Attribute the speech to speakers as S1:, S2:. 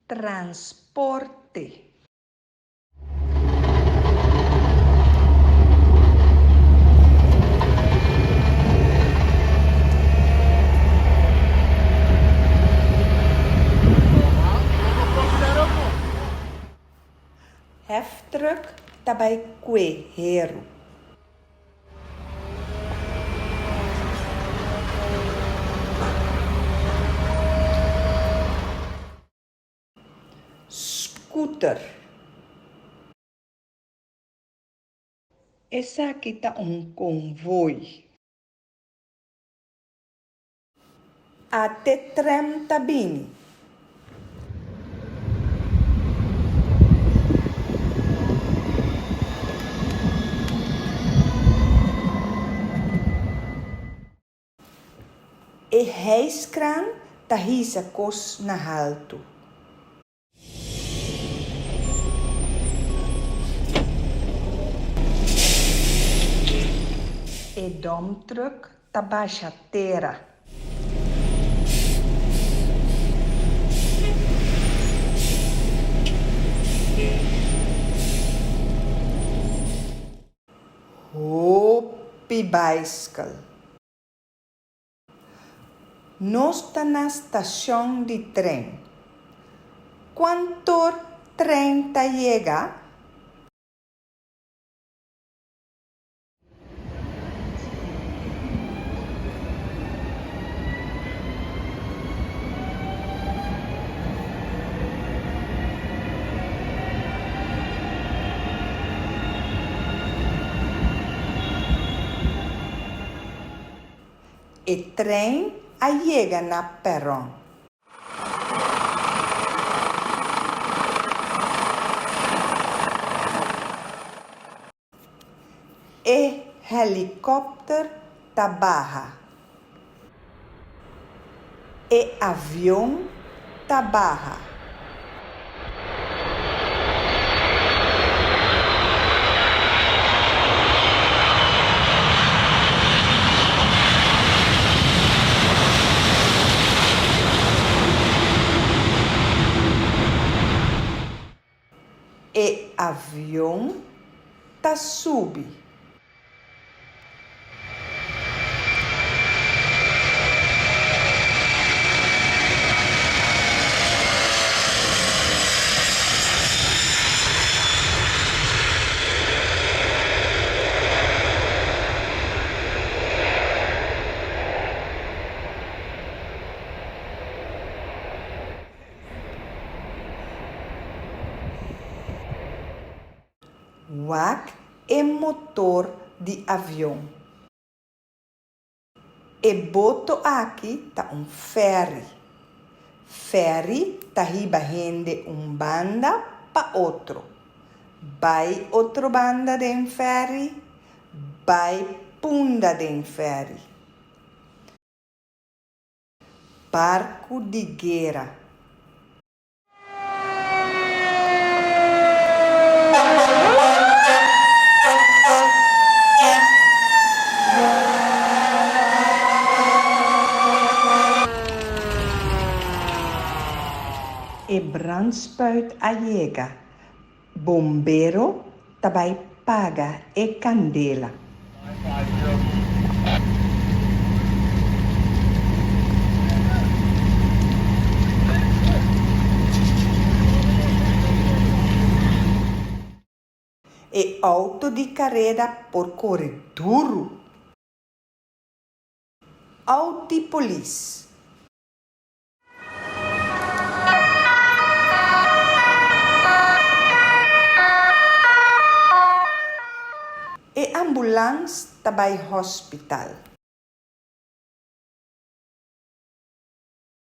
S1: Transporte. Heftruck ta bai kue heru. Scooter. Esaki ta un konvoi. Ate trèm ta bini. E hijskraan ta hisa kos na haltu. E dòmtrùk ta basha tera. Hopi baiskel. Nos ta na stashon di tren. Kuantor tren ta yega? E trein a yega na perron. E helikòpter ta baha. E avion ta baha. E avion ta subi. Wak e motor di avion. E boto aki ta un ferry. Ferry ta hiba hende un banda pa otro. Bai otro banda den ferry, bai Punda den ferry. Barku di guera. E brandspuit a yega. Bombero ta bai paga e kandela. E outo di kareda por kore duru. Out di polis. E ambulans ta bai hospital.